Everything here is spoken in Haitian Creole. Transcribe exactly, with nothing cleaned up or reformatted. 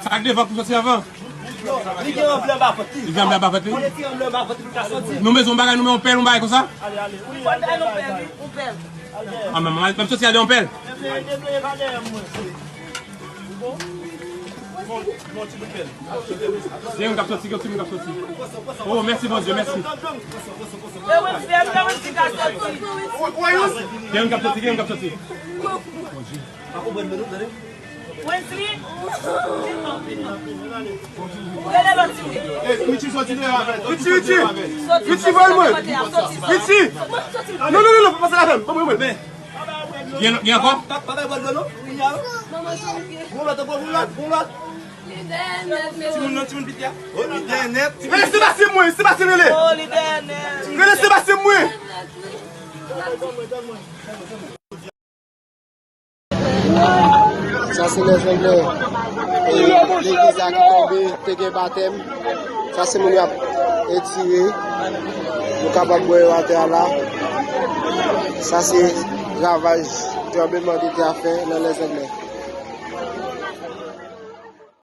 Sa k devan pou soti anvan. Li gen anblè anba vant li. Li gen anblè anba vant li. Fò l retire anblè anba vant li pou l ka soti. Nou bezwen yon bagay, nou men yon pèl, yon bagay konsa. Ale, ale. Wi, fò l bay yon pèl, wi, yon pèl. An, manman, m ap soti ale yon pèl. Depleye, depleye pa dèyè m, mwen. Bon, bon, ti bout pèl. Gen yon k ap soti, gen yon ti moun k ap soti. Oh, mèsi, Bondye, mèsi. E Wilfred, e Wilfred ka soti. Gen yon k ap soti, gen yon k ap soti. Pa konprann mwen, non, tande. Wesley! Rele lòt timoun. Richie, soti deyò avè l. Richie, Richie! Richie, voye mwen! Richie! Non, non, non, non, pa pase la avè m. Ban mwen, mwen. Gen, gen ankò? Pa, pa bay bwat dlo, non. Gon lòt, gon lòt, gon lòt. Timoun nan, timoun piti a. Oh, li dèyè nèt. Rele Sebastien mwen, Sebastien rele. Oh, li dèyè nèt. Rele Sebastien mwen. Sa se lèzanglè. E, legliz la ki tonbe, te gen batèm. Sa se moun y ap etire. Nou kapab wè yo atè a la. Sa se ravaj tranblemanntè a fè nan lèzanglè.